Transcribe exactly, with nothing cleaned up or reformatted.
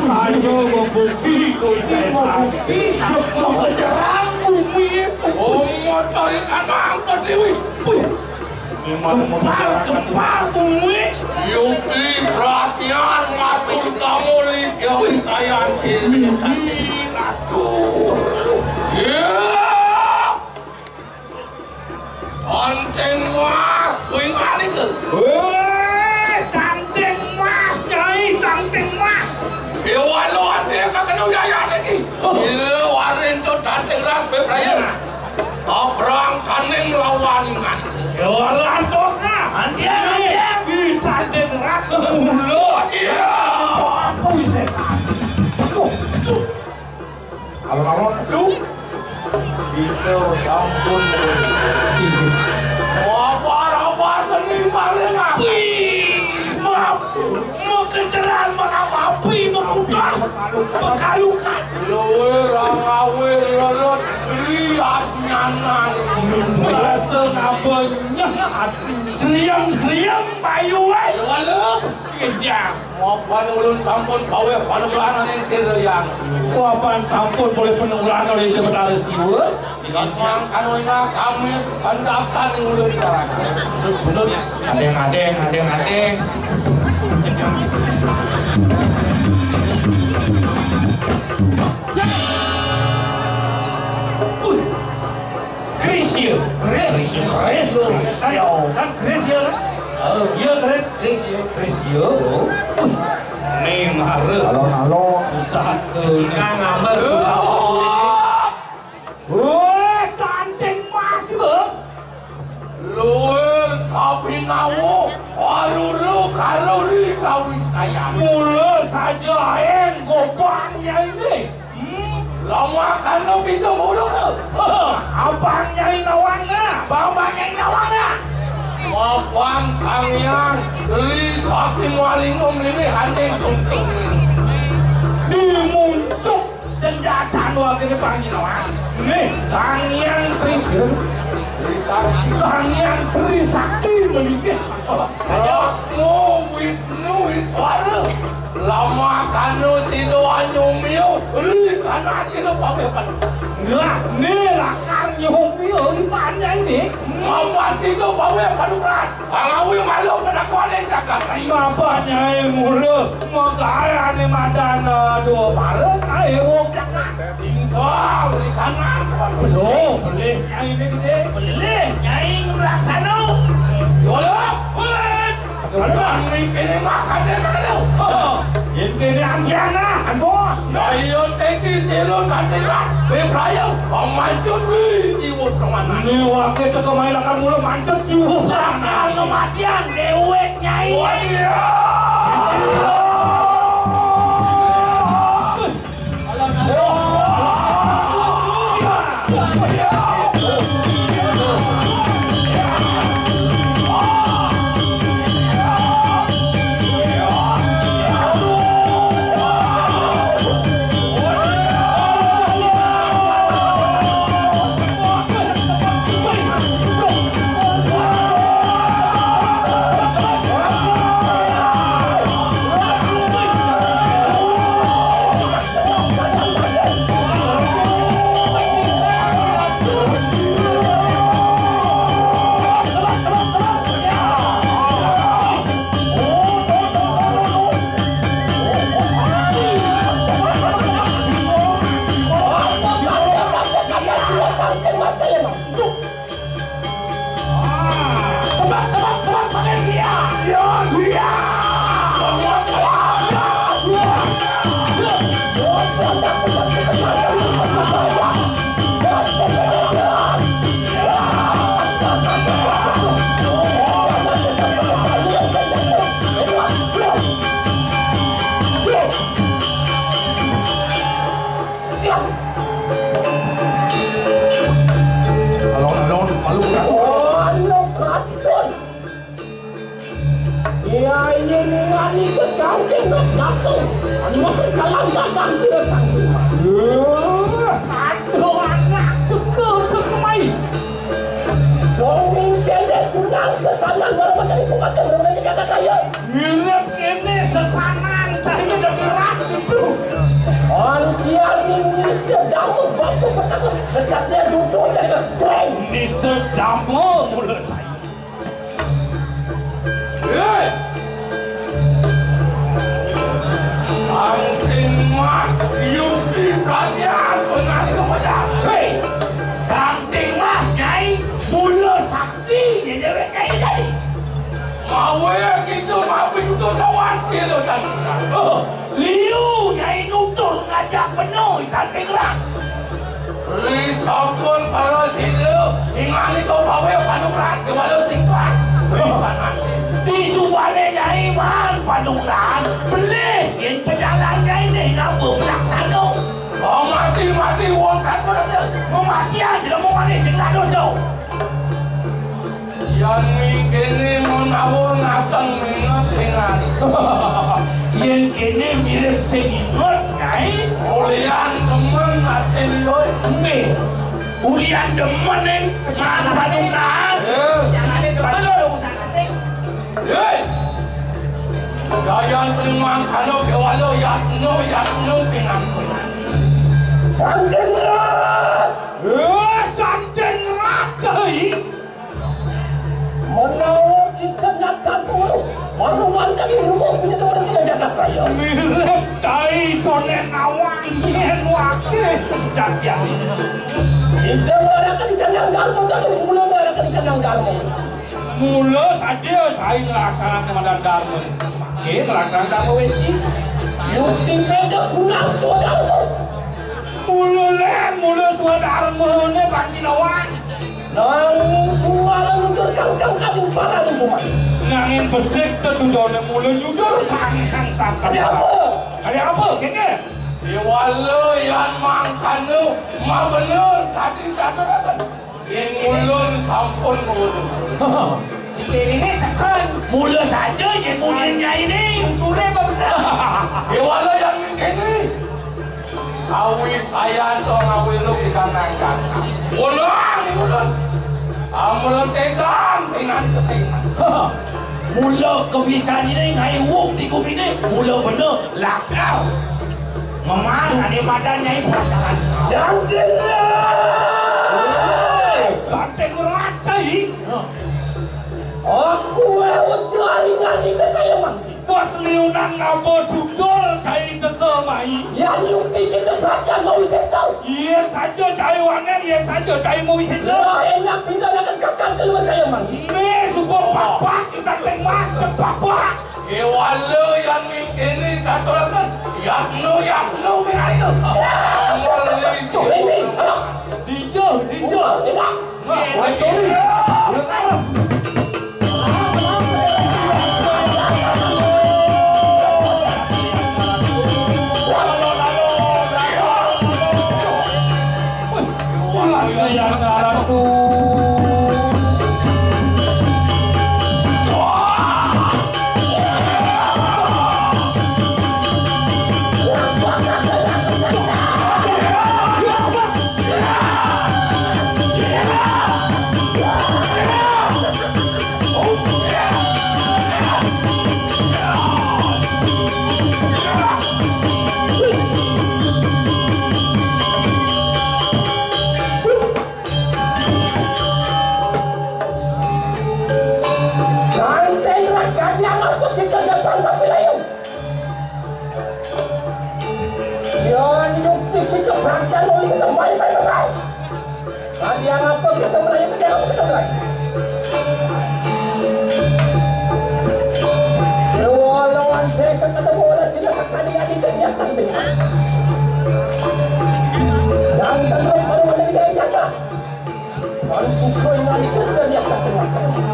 Saja membukti kuwi saya. Membukti, sudah mau kejerang bumi itu. Oh, motor ikan angkat dewi. Wih, gempar, gempar bumi. Yupi, perhatian, matur kamu, Rik. Ya, wis, saya anjir. Aduh. Ya. Tangting Mas, kuwi ngene ke? Weh, Tangting Mas, Nyai, Tangting Mas. Ya walu ate kakene uyayane iki. Oh. Sile warin to Tangting Ras bebraye. Abrang tanding lawan ngene. Ya walu antosna. Antian, antian. Di Tangting Ras mulo. Iya. Aku bisa. Tuh, tuh. Alon-alon, aduh. Itu sampun. Apa-apa geni maling aku. Wih, maaf. Mau kenceran, mau api, mau kudas, mau kalukan. Luwe ra ngawe lelot rias nyanan. Rasa ngabenya ati. Seriang-seriang payu wae. Walu. Iya. Mapan ulun sampun kaweh panugrahan ning Sira Hyang Siwa. Mapan sampun polih panugrahan oleh Ida Betara Siwa. Ingat mangkano ina kami sandakan ulun caraka. Bener, bener. Adeng, adeng, adeng, adeng. Wih. Krisya. Kris. Kris. Kris. Kan, kan Krisya, kan? Oh. Iya, Kris. Krisya. Krisya. Wih. Ning mara. Alon-alon. Usaha ke. Cina ngambil usaha. Wih, Tangting Mas, eh. Luwih kabinawa, karuru, karuri kawisayan. Mula saja aeng gobang Nyai ne. Hmm? Lama kana pitung hulu ke? Abang Nyai Nawangna. Abang Nyai Nawangna. Mapan Sang Hyang, Ri Sakti Malingum lini hanting tungtung. Dimuncuk senjata nu akhirnya Bang Nyai Nawang. Nih, Sang Hyang Tri-, Sang Hyang Trisakti melinggih. Brahma Wisnu Iswara. Lama kanu sido anyumio, ri kana sido pabe panu. Nah, nih lakar nyumio di panjang nih. Mapan sido pabe panuran. Pangawi malu penakone jagat. Mapan Nyai mula, makane madan, eh, dua para, ae wong jagat. Singsa, beli kanan. Oh, beli Nyai ini gede. Beli Nyai ngelaksana. Yolah. Weh. Aduh, ini kene makan dia tak ada. Oh, ini kene ambiana, kan bos. Ya iya, teki silo tak tidak. Bebrayo, pamancut wi, iwut kemana? Ini wakil teko main akan mulu mancut jiwa. Bakal kematian, dewek Nyai. Wah, iya. Alon-alon, malu. Oh, anu katon. Iya, iya, ningani ke tangke nak dateng. Anu ke kalang datang sira tangke. Aduh, anak teke, teke mai. Wong mingkene kunang sesanan, malah macam ibu kata, berapa kata kaya. Mirip kene sesanan, cahaya dan berat. Kesaktian dudu ikan ikan. Ceng. Mister Damo mula cai. Hei! Kangting Mas, Yuki Pradian, penari kepada. Hei! Kangting Mas, Nyai, mula sakti ni dewek Nyai tadi. Mawe kita mabit tu lawan sila tadi. Oh, liu Nyai nutur ngajak benoi Kangting Rat. Ri sampun para sila, ingali to pawe panurat kewala singkat. Ri panas. Di subane Nyai man panurat, pelih yen pejalan Nyai ne ngapa pelaksana. Oh, mati-mati wong kan berasa. Mematian jelema manis sing dosa. Yan mingkene menawa natang minget dengan. Yen kene mirip sing inget, Nyai. Ulian temen atin doi. Nggih. Ulian demen ning man panurat. Eh. Jangan demen lho, usah asing. Hei. Dayan terimang kano kewala yatno yatno pinang pinang. Canting rat. Eh, canting rat, hei. Menawa kita nak campur, manuan dari rumah punya teman kita jagat raya. Mirip cai konek nawang yen wakil kejadian. Kita mengadakan di kandang Dharma satu, mula mengadakan di kandang Dharma. Mula saja cai ngelaksanakan madan Dharma. Oke, ngelaksanakan Dharma Weci. Yukti peda kunang swadharma. Mula len, mula swadharma ne panci nawang. Nanging kumalan nutur sang-sang kadung paran kuman. Nanging besik tetujone mula nyudur sang-sang kadung paran. Ada apa? Ada apa, kene? Dewala yan mangkana mabener tadi saturaken. Yen ulun sampun ngulu. Ini sekan. Mula saja yen ulun nyai ni. Tuture apa bener? Dewala yan kene. Awi sayan to ngawi lu kita nangkang. Ulang, ulang. Amul tekan dengan ketingan. Mula kebisan ini ngai wong di gumine, mula bener lakar. Memang ane madan nyai pacaran. Jangkir. Banteng raja, ih. Aku lewat jaringan ini kayak mangki. Bos liunan ngaba judul cai teka mai. Ya, liuk dikit tebrakan mau sesal. Yen saja cai wanen, yen saja cai mau sesal. Lah, enak pindah akan kakak keluar kayak mangki. Nih, subuh papak, kita teng mas, cepak pak. Kewala yang mingkini satu rakan. Yakno, yakno, mingkini. Tuh, ini, aduh. Dijo, dijo. Enak. Santai lah, kalian aku kita datang ke wilayah. Ya, ini bukti kita berantem, mau bisa main-main, main. Tadi yang apa kita melayu, tadi apa kita melayu? Ya, walau anjay, kan ada bola sila, kan tadi ada kegiatan, deh. Dan kan baru ada kegiatan. Baru suka yang ada kegiatan, tengah-tengah.